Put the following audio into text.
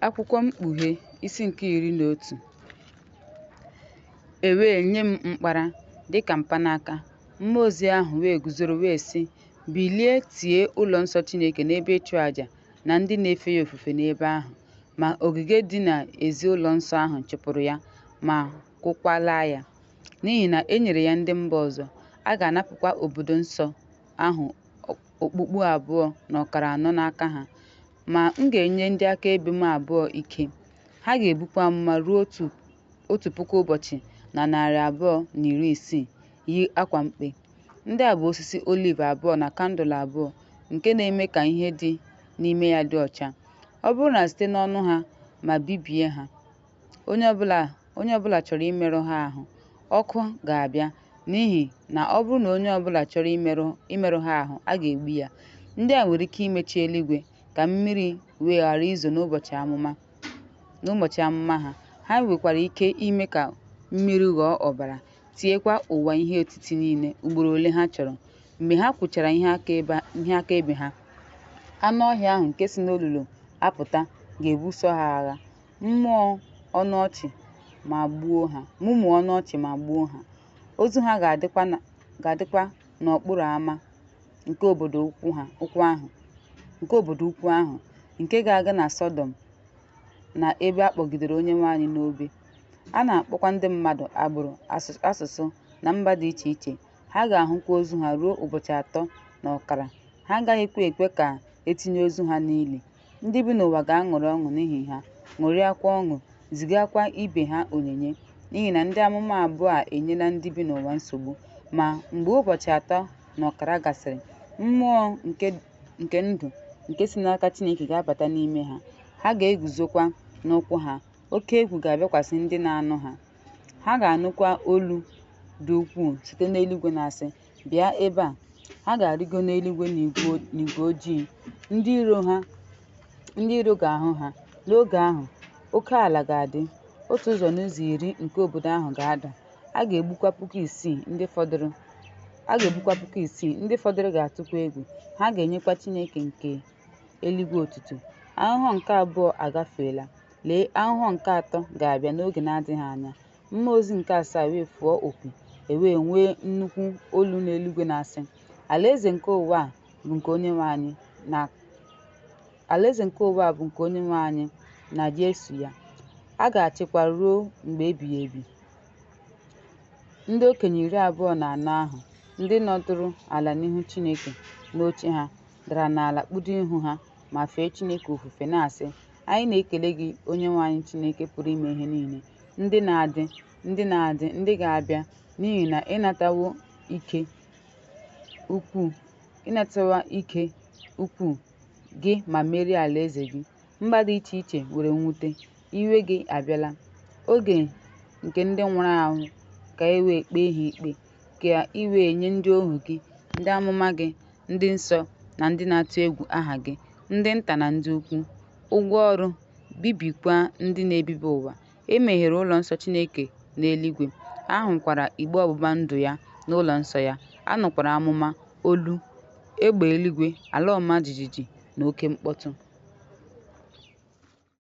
Akwụkwọ Mkpughe, isi nke 11. E wee nye m mkpara dị ka mkpanaka, mmụọ ozi ahụ wee guzoro wee sị, Bilie tie ụlọ nsọ Chineke na ebe ịchụàjà na ndị na efe ya ofufe n'ebe ahụ. Ma ogige dị n'ezi ụlọ nsọ ahụ chụpụrụ ya ma kụkwaala ya, n'ihi na e nyere ya ndị mba ọzọ, a ga-anapụkwa obodo nsọ ahụ okpukpu abụọ na ọkara anọ n'aka ha. Ma m ga-enye ndị akaebe m abụọ ike, ha ga-ebukwa amụma ruo 1000 ụbọchị na 260, yi akwa mkpe. Ndị a bụ osisi oliv abụọ na kandụl abụọ nke na-eme ka ihe dị n'ime ya dị ọcha. Ọ bụrụ na site n'ọnụ ha ma bibie ha, onye ọbụla chọrọ imerụ ha ahụ, ọkụ ga-abịa, n'ihi na ọ bụrụ na onye ọbụla chọrọ imerụ ha ahụ, a ga-egbu ya. Ndị a nwere ike imechi eluigwe, ka mmiri wee ghara izo n'ụbọchị amụma ha, ha nwekwara ike ime ka mmiri ghọọ ọbara, tiekwa ụwa ihe otiti niile ugboro ole ha chọrọ. Mgbe ha kwuchara ihe akaebe ha, anụ ọhịa ahụ nke si n'olulu apụta ga-ebuso ha agha, mụmụọ ọnụ ọchị ma gbuo ha. Ozu ha ga-adịkwa n'okporo ámá nke obodo ukwu ahụ, nke ga-aga na Sọdọm na ebe a kpọgidere Onyenwe anyị n'obe. A na-akpọkwa ndị mmadụ, agbụrụ, asụsụ, na mba dị iche iche. Ha ga-ahụkwa ozu ha ruo ụbọchị atọ na ọkara, ha agaghịkwa ekwe ka e tinye ozu ha n'ili. Ndị bi n'ụwa ga-aṅụrị ọṅụ n'ihi ha, ṅụrịakwa ọṅụ, zigakwa ibe ha onyinye, n'ihi na ndị amụma abụọ a enyela ndị bi n'ụwa nsogbu. Ma mgbe ụbọchị atọ na ọkara gasịrị, mmụọ nke ndụ nke si n'aka Chineke ga-abata n'ime ha, ha ga-eguzokwa n'ụkwụ ha, oke egwu ga-abịakwasị ndị na-anụ ha. Ha ga-anụkwa olu dị ukwuu site n'eluigwe na-asị, Bịa ebe a. Ha ga-arịgo n'eluigwe n'igwe ojii, ndị iro ga-ahụ ha. N'oge ahụ, oke ala ga-adị, otu ụzọ n'ụzọ iri nke obodo ahụ ga-ada, a ga-egbukwa 6,000 ndị fọdụrụ ga-atụkwa egwu, ha ga-enyekwa Chineke nke eluigwe otuto. Ahụhụ nke abụọ agafeela, lee, ahụhụ nke atọ ga-abịa n'oge na-adịghị anya. Mmụọ ozi nke asaa wee fụọ opi, e wee nwee nnukwu olu n'eluigwe na-asị, Alaeze nke ụwa a bụ nke Onyenwe anyị na Jesu ya, a ga-achịkwa ruo mgbe ebighị ebi. Ndị okenye 24 ahụ, ndị nọdụrụ ala n'ihu Chineke n'oche ha, dara n'ala kpudo ihu ha ma fee Chineke ofufe na-asị, Anyị na-ekele gị, Onyenwe anyị Chineke pụrụ ime ihe niile, ndị na-adị, ndị na-adị, ndị ga-abịa, n'ihi na ị natawo ike ukwuu gị ma merie alaeze gị. Mba dị iche iche nwere mwute, iwe gị abịala, oge nke ndị nwụrụ anwụ ka e wee kpee ha ikpe, ka i wee nye ndị ohu gị, ndị amụma gị, ndị nsọ na ndị na-atụ egwu aha gị, ndị nta na ndị ukwu, ụgwọ ọrụ, bibikwa ndị na-ebibi ụwa. E meghere ụlọ nsọ Chineke n'eluigwe, a hụkwara igbe ọgbụgba ndụ ya n'ụlọ nsọ ya, a nụkwara amụma, olu, égbè eluigwe, ala ọma jijiji na oke mkpọtụ.